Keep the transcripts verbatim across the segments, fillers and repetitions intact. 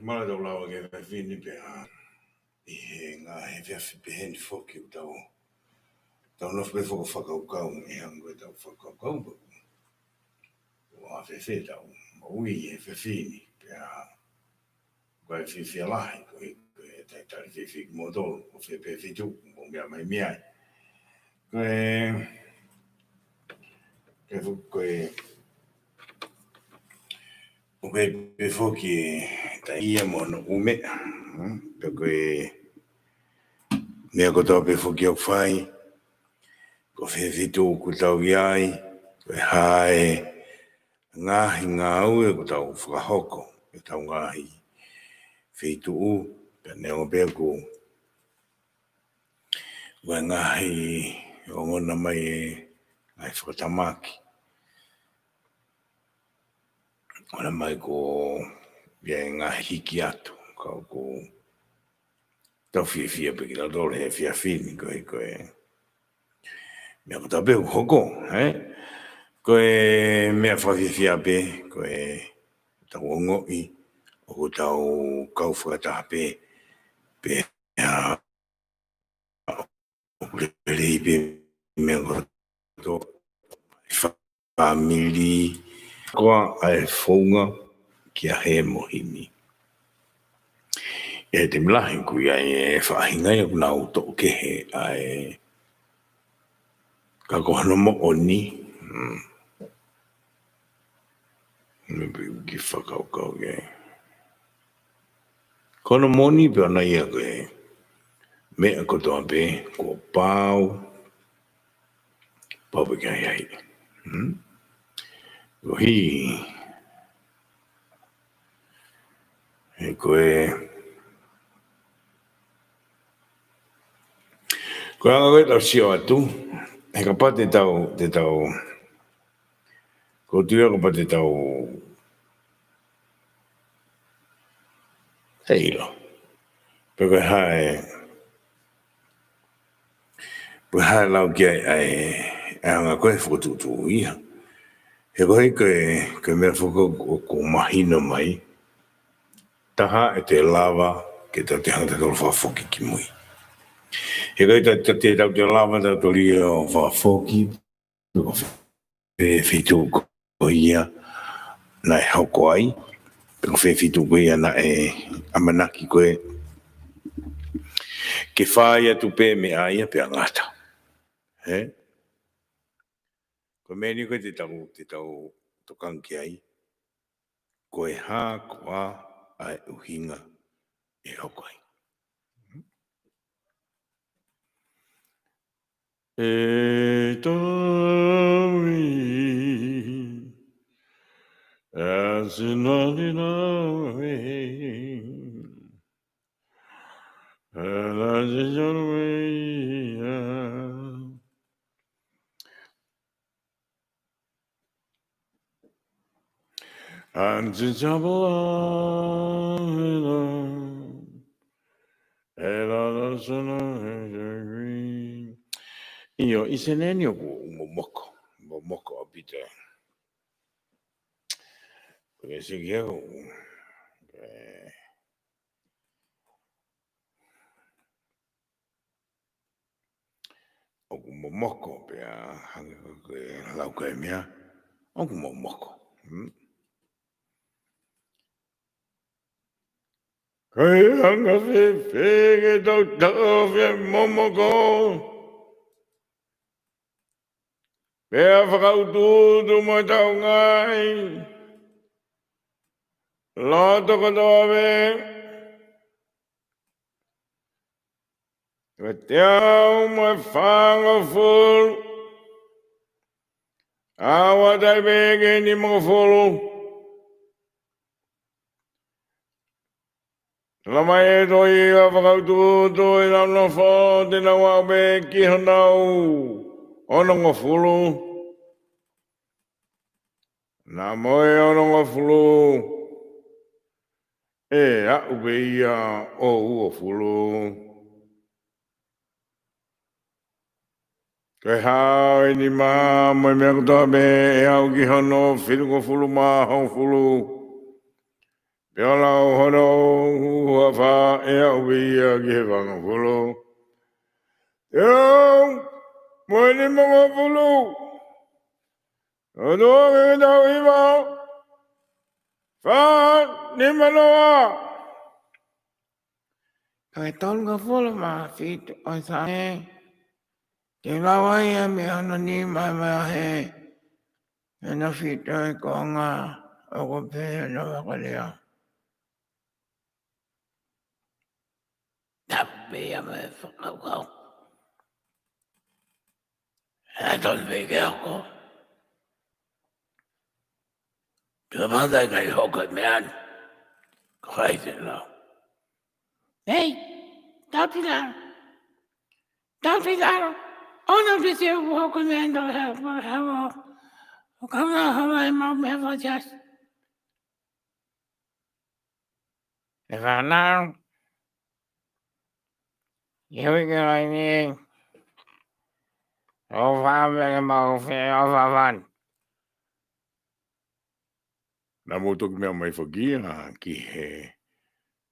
Mālō e tau lava ki he efiafi ni pea ʻi he ngaahi efiafi pehē ni foki ʻoku tau, tau nofo pē foki ʻo fakakaukau, ʻi he anga ʻetau fakakaukau pē ʻoku ʻafefe ʻetau moʻui he efiafi ni, pea ko e fiefia lahi, ko e, ko e talitali fiefia kimoutolu, ko fē pē feituʻu ʻoku mou meʻa mai mei ai. Ko e, ko e fu-, ko e, ʻoku ʻi ai pē foki e taʻu ia mo hono ʻū meʻa, mm, pea ko e meʻa kotoa pē foki ʻoku fai, ko fē feituʻu ʻoku tau ʻi ai, ko e hā e ngaahi ngāue ʻoku tau fakahoko ʻi heʻetau ngaahi feituʻu, pea neongo pē ʻoku ʻi ai e ngaahi ongona mai e ngaahi fakatamaki. ʻOku ʻi ai mai ko ia e ngaahi hiki atu, ka ʻoku tau fiefia pē kitautolu he efiafi ni, ko e, ko e meʻa kotoa pē ʻoku hoko, ē? Ko e meʻa fakafiefia pē, ko ʻetau ongoʻi ʻoku tau kau fakataha pē, pea ʻoku lelei pē meʻa kotoa, fāmili, ko ia ʻa e founga ki he moʻui ni. ʻI he taimi lahi ʻoku ʻi ai e faʻahinga ia ʻoku nau toʻo kehe ʻa e, ka ko hono moʻoni, mm, me pē ki he fakakaukau ke. Ko hono moʻoni pē ʻona ia ko e meʻa kotoa pē kuo pau, pau pē ke ʻi ai. Hmm? Ko hē, he ko e, ko e anga ko ē ʻetau sio atu, he kapau te tau, te tau, ʻoku ou tui kapau te tau, ʻe ʻilo pe ko e hā e, pe ko e hā e lau ki ai ʻa e, ʻa e anga ko ē fokotuʻutuʻu ia. He ko e, ko e, ko e meʻa foki ʻoku, ʻoku mahino mai, taha ʻe toe lava ke tau toe hanga ʻo toe fakafoki ki mui. He ko e ta, ta, te tau toe lava tautolu ʻo fakafoki, pe ko fē feituʻu ko ia naʻe hoko ai, pe ko fē feituʻu ko ia naʻe ʻamanaki ko ē ke fai atu pē meʻa ia pea ngata. Ē? Ko e meʻa ni ko ē te tau, te tau tokanga ki ai. Ko e hā koā ʻa e ʻuhinga ʻe hoko ai. E tau ui, as in ordinary. And as in ordinary. And the trouble, you know, and all the son of the green. ʻIo, ʻi he seneni ʻoku momoko, momoko ʻaupito. Ko e siki au, ē, ʻoku momoko pea hangē ko e lau ko ē meʻa, ʻoku momoko. Hmm? Ko e anga fēfē ke tau tau fie momoko? Pea fakautuutu mo ʻetau ngaahi loto kotoa pē. Ko e teau mo e fāngofulu, ʻoua ʻe ʻai pē ke nimangofulu. Talamai ʻe he tohi ʻoku fakautuutu ʻenau nofo, te nau aʻu pē ki honau onongofulu. Naʻa mo e onongofulu, ʻe aʻu pē ia ʻo uofulu. Ko e hā ʻa e nima mo e meʻa kotoa pē ʻe aʻu ki hono fitungofulu mā hongofulu, Pea lau hono ua fā ʻe aʻu pē ia ki he fāngofulu. Teau mo e nimangofulu. ʻOtua ke ke tauhi maʻu. Fā nima noa. Ko e tolungofulu mā fitu ʻo Saame. Ke lava ia mei hono nima ʻo e vahe. Hono fitu ʻo e konga, ʻoku pehē hono fakalea. Tapu pē ia mo e fakakaukau. ʻE tonu pē ke hoko. Tuʻa mata ʻikai hoko e meʻa ni. Ko hai te lau. Hei, tau tilalo. Tau tilalo. ʻOua te te hoko e meʻa ni, tau hea, hea, hea. ʻO kau na hava e mau meʻa fatiasi. ʻE fānau, ʻi he uike laini, ʻofa atu ke mau feʻofaʻaki. Naʻa mou toki meʻa mai fakia ki he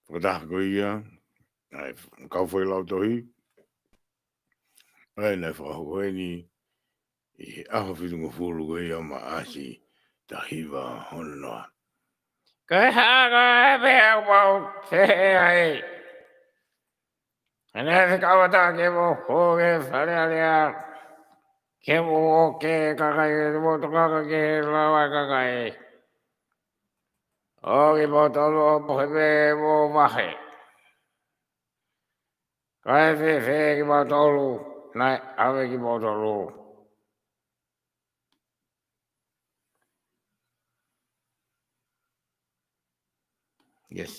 fakataha ko ia, ʻa e kau failautohi, ʻa ia naʻe fakahoko eni, ʻi he ʻaho fitungofulu ko ia ʻo Maʻasi taha hiva ono noa. Ko e hā ko e meʻa ʻoku mau pehē ai? ʻE ne fekau atu ke mou hū ki Fale Alea, ke mou ʻoke kakai, ke mou tokanga ki he lava kakai. ʻOku kimoutolu ʻoku pehē mo vahe. Kae fēfē kimoutolu, naʻe ʻave kimoutolu? Yes.